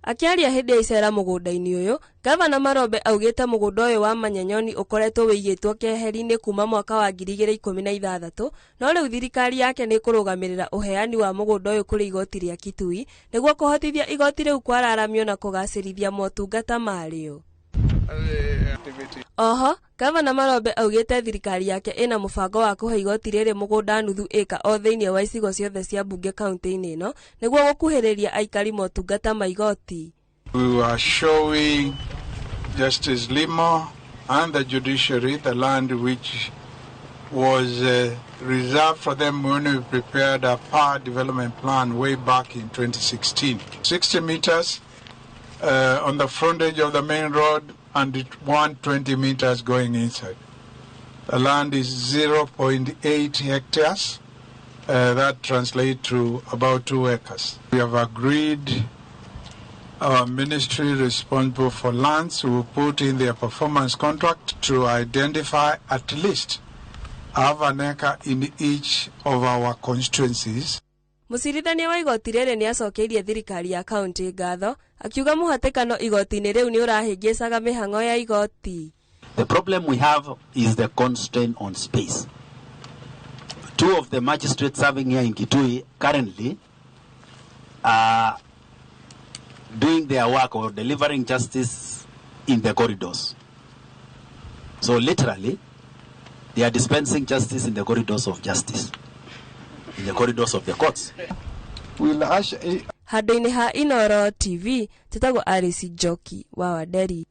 Akĩaria hĩndĩ ya icera mũgũnda-inĩ ũyũ, Gavana Marombe augĩte mũgũnda ũyũ wa Manyenyoni ũkoretwo wĩigĩtwo keheri-inĩ kuma mwaka wa 2016, no rĩu thirikari yake nĩ ĩkũrũgamĩrĩra ũheani wa mũgũnda ũyũ kũrĩ igoti rĩa Kitui nĩguo kũhotithia igoti rĩu kwararamio na kũgacĩrithia motungata marĩo. Oho, Gavana Marombe augĩte thirikari yake ĩna mũbango wa kũhe igoti rĩrĩ mũgũnda nuthu ĩka o thĩinĩ wa icigo ciothe cia mbunge kaunti-inĩ ĩno nĩguo gũkuhĩrĩria aikari motungata ma igoti. We were showing Justice Limo and the judiciary the land which was reserved for them when we prepared a power development plan way back in 2016. 60 meters on the frontage of the main road and 120 meters going inside. The land is 0.8 hectares. That translates to about 2 acres. We have agreed our ministry responsible for lands will put in their performance contract to identify at least half an acre in each of our constituencies. Mũcirithania wa igoti rĩrĩ nĩ acokeirie thirikari ya kaunti ngatho akiuga mũhatĩkano igoti-inĩ rĩu nĩ ũrahĩngĩcaga mĩhang'o ya igoti. The problem we have is the constraint on space. Two of the magistrates serving here in Kitui currently are doing their work or delivering justice in the corridors. So literally, they are dispensing justice in the corridors of justice, in the corridors of the courts. We'll usher Handũ-inĩ ha Inooro TV, njĩtagwo Alice Njoki wa Wanderi.